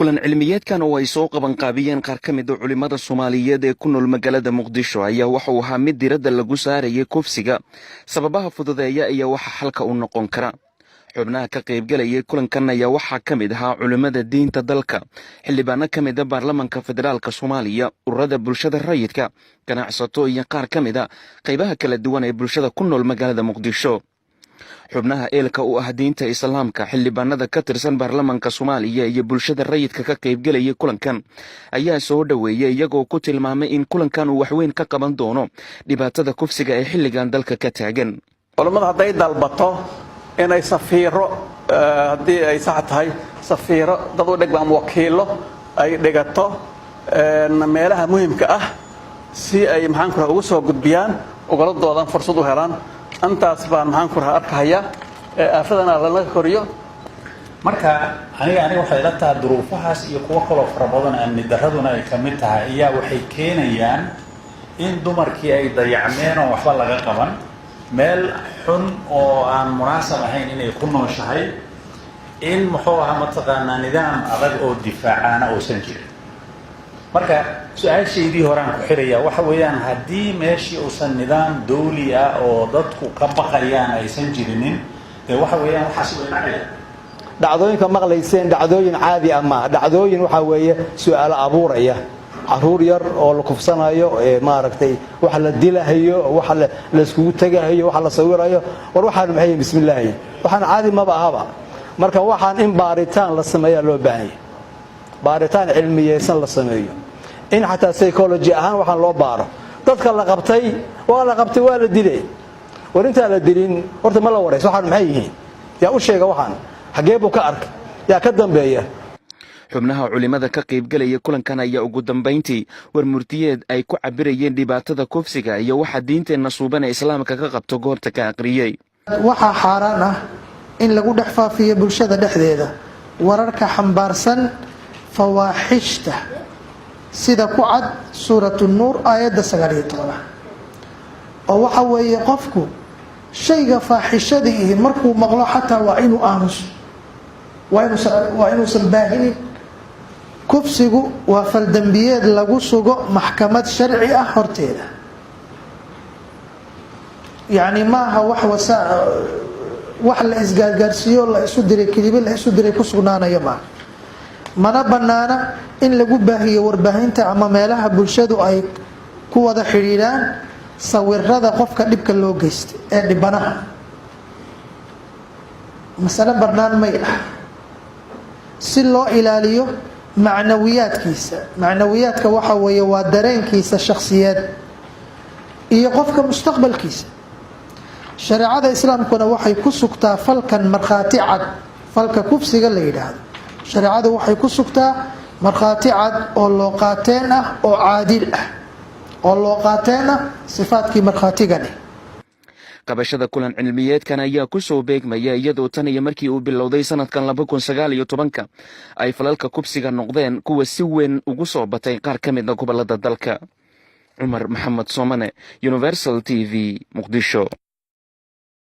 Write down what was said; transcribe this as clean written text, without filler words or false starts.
Kulan cilmiyeedkan oo ay soo qabanqaabiyeen qaar ka mid a culimmada Soomaaliyeed ee ku nool magaalada Muqdisho ayaa wuxuu ahaa mid diradda lagu saarayay kufsiga, sababaha fududeeya iyo waxa xalka u noqon kara. Xubnaha ka qaybgalayay kulankan ayaa waxaa ka mid ahaa culimmada diinta dalka, xildhibaano ka mid a baarlamanka federaalka Soomaaliya, ururada bulshada rayidka, ganacsato iyo qaar ka mid a qaybaha kala duwan ee bulshada ku nool magaalada Muqdisho. Xubnaha eelka u ah diinta Islaamka, xildhibaanada ka tirsan baarlamanka Soomaaliya iyo bulshada rayidka ka qaybgelayay kulankan ayaa soo dhoweeyey, iyagoo ku tilmaamay in kulankan uu waxweyn ka qaban doono dhibaatada kufsiga ee xilligan dalka ka taagan. Culammadu hadday dalbato inay safiiro, haddii ay sax tahay, safiiro dad u dhigma ama wakiillo ay dhigato meelaha muhimka ah si ay, maxaan ku raha, ugu soo gudbiyaan, ugala doodaan, fursad u helaan, intaas baan, maxaan ku raha, arkahaya aafadana lana koriyo. Marka aniga waxay ila tahay duruufahaas iyo kuwo kaloo fara badan, amni daraduna ay ka mid tahay, ayaa waxay keenayaan in dumarkii ay dayacmeen oo waxba laga qaban, meel xun oo aan munaasab ahayn inay ku nooshahay, in muxuu ahaa, mataqaanaa, nidaam adag oo difaacaana uusan jirin. Marka su-aashaydii horaan ku xiraya waxa weeyaan, haddii meeshii uusan nidaam dawli ah oo dadku ka baqayaan aysan jirinin, dee waxa weeyaan waxaas way dhacaya. Dhacdooyinka maqlayseen dhacdooyin caadi ah maaha. Dhacdooyin waxaa weeye su-aalo abuuraya: caruur yar oo la kufsanayo, maaragtay, waxa la dilahayo, waxa layskugu tegahayo, waxa la sawirayo. War waxaan maxay? Bismillaahi, waxaan caadi maba ahaba. Marka waxaan in baaritaan la sameeyaa loo baahan yahay, baaritaan cilmiyeysan la sameeyo, in xataa psychology ahaan waxaan loo baaro. Dadka la qabtay waa la qabtay, waa la dilay. War intaan la dilin horta ma la warayso? Waxaan maxay yihiin? Yaa u sheega? Waxaan xaggee buu ka arkay? Yaa ka dambeeya? Xubnaha culimada ka qaybgelaya kulankan ayaa ugu dambayntii war murtiyeed ay ku cabirayeen dhibaatada kufsiga iyo waxa diinteenna suuban ee Islaamka ka qabto goorta ka aqriyey. Waxaa xaaraan ah in lagu dhex faafiyo bulshada dhexdeeda wararka xambaarsan fawaaxishta, sida ku cad Suuratu Nuur aayadda 19aad, oo waxa weeye qofku shayga faaxishada ihi markuu maqlo xataa waa inuu aamuso, waa inuusan baahinin. Kufsigu waa faldembiyeed lagu sugo maxkamad sharci ah horteeda. Yacni maaha wax wasa wax la isgaargaarsiiyo, la isu diray, keliba la isu diray ku sugnaanayo maaha. Mana banaana in lagu baahiyo warbaahinta ama meelaha bulshadu ay ku wada xidhiidhaan sawirada qofka dhibka loo geystay ee dhibanaha. Masale barnaan may ah si loo ilaaliyo macnawiyaadkiisa. Macnawiyaadka waxa weeye waa dareenkiisa shakhsiyeed iyo qofka mustaqbalkiisa. Shareecada Islaamkuna waxay ku sugtaa falkan markhaati cad. Falka kufsiga la yidhaahdo shareecadu waxay ku sugtaa markhaati cad oo loo qaateen ah, oo caadil ah, oo loo qaateen ah, sifaadkii markhaatiga leh. Qabashada kulan cilmiyeedkan ayaa ku soo beegmaya iyadoo tan iyo markii uu bilowday sanadkan 2019-ka ay falalka kufsiga noqdeen kuwa si weyn ugu soo batay qaar ka mid a gobolada dalka. Cumar Maxamed Soomane, Universal TV, Muqdisho.